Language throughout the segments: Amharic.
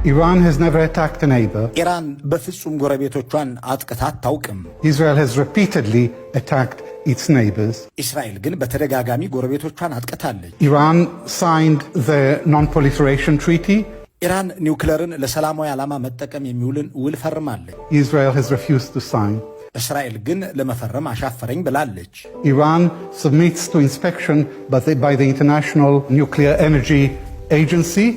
Iran has never attacked a neighbor. ኢራን በፍጹም ጎረቤቶቿን አጥቅታ አታውቅም። Israel has repeatedly attacked its neighbors. እስራኤል ግን በተደጋጋሚ ጎረቤቶቿን አጥቅታለች። Iran signed the Non-Proliferation Treaty. ኢራን ኒውክለርን ለሰላማዊ ዓላማ መጠቀም የሚውልን ውል ፈርማለች። Israel has refused to sign. እስራኤል ግን ለመፈረም አሻፈረኝ ብላለች። Iran submits to inspection by the International Nuclear Energy Agency.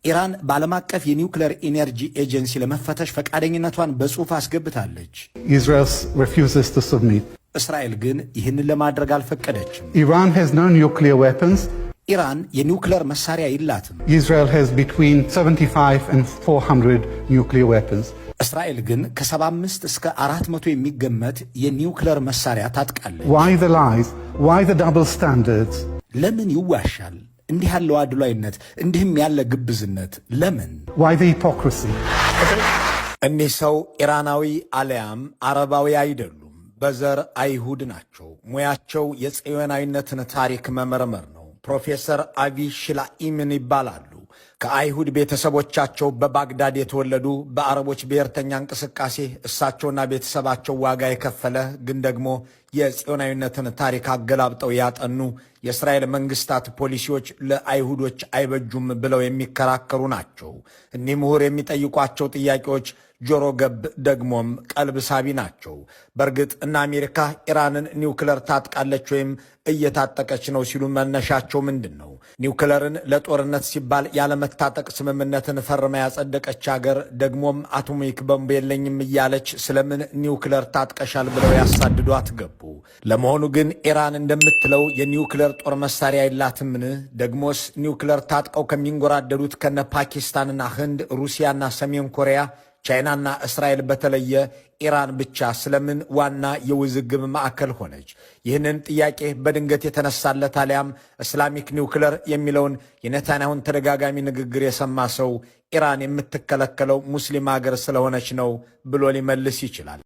ኢራን በዓለም አቀፍ የኒውክለር ኢነርጂ ኤጀንሲ ለመፈተሽ ፈቃደኝነቷን በጽሑፍ አስገብታለች። Israel refuses to submit. እስራኤል ግን ይህንን ለማድረግ አልፈቀደችም። Iran has no nuclear weapons. ኢራን የኒውክለር መሳሪያ የላትም። Israel has between 75 and 400 nuclear weapons. እስራኤል ግን ከ75 እስከ 400 የሚገመት የኒውክለር መሳሪያ ታጥቃለች። Why the lies? Why the double standards? ለምን ይዋሻል? እንዲህ ያለው አድሏዊነት፣ እንዲህም ያለ ግብዝነት ለምን? Why the hypocrisy? እኒህ ሰው ኢራናዊ አሊያም አረባዊ አይደሉም። በዘር አይሁድ ናቸው። ሙያቸው የጽዮናዊነትን ታሪክ መመርመር ነው። ፕሮፌሰር አቪ ሽላኢምን ይባላሉ። ከአይሁድ ቤተሰቦቻቸው በባግዳድ የተወለዱ፣ በአረቦች ብሔርተኛ እንቅስቃሴ እሳቸውና ቤተሰባቸው ዋጋ የከፈለ፣ ግን ደግሞ የጽዮናዊነትን ታሪክ አገላብጠው ያጠኑ፣ የእስራኤል መንግስታት ፖሊሲዎች ለአይሁዶች አይበጁም ብለው የሚከራከሩ ናቸው። እኒህ ምሁር የሚጠይቋቸው ጥያቄዎች ጆሮ ገብ ደግሞም ቀልብ ሳቢ ናቸው። በእርግጥ እነ አሜሪካ ኢራንን ኒውክለር ታጥቃለች ወይም እየታጠቀች ነው ሲሉ መነሻቸው ምንድን ነው? ኒውክለርን ለጦርነት ሲባል ያለመታጠቅ ስምምነትን ፈርማ ያጸደቀች ሀገር፣ ደግሞም አቶሚክ ቦምብ የለኝም እያለች ስለምን ኒውክለር ታጥቀሻል ብለው ያሳድዷት ገቡ? ለመሆኑ ግን ኢራን እንደምትለው የኒውክለር ጦር መሳሪያ የላትምን? ደግሞስ ኒውክለር ታጥቀው ከሚንጎራደዱት ከነ ፓኪስታንና ህንድ፣ ሩሲያና ሰሜን ኮሪያ፣ ቻይናና እስራኤል በተለየ ኢራን ብቻ ስለምን ዋና የውዝግብ ማዕከል ሆነች? ይህንን ጥያቄ በድንገት የተነሳለት አሊያም Islamic nuclear የሚለውን የኔታንያሁን ተደጋጋሚ ንግግር የሰማ ሰው ኢራን የምትከለከለው ሙስሊም ሀገር ስለሆነች ነው ብሎ ሊመልስ ይችላል።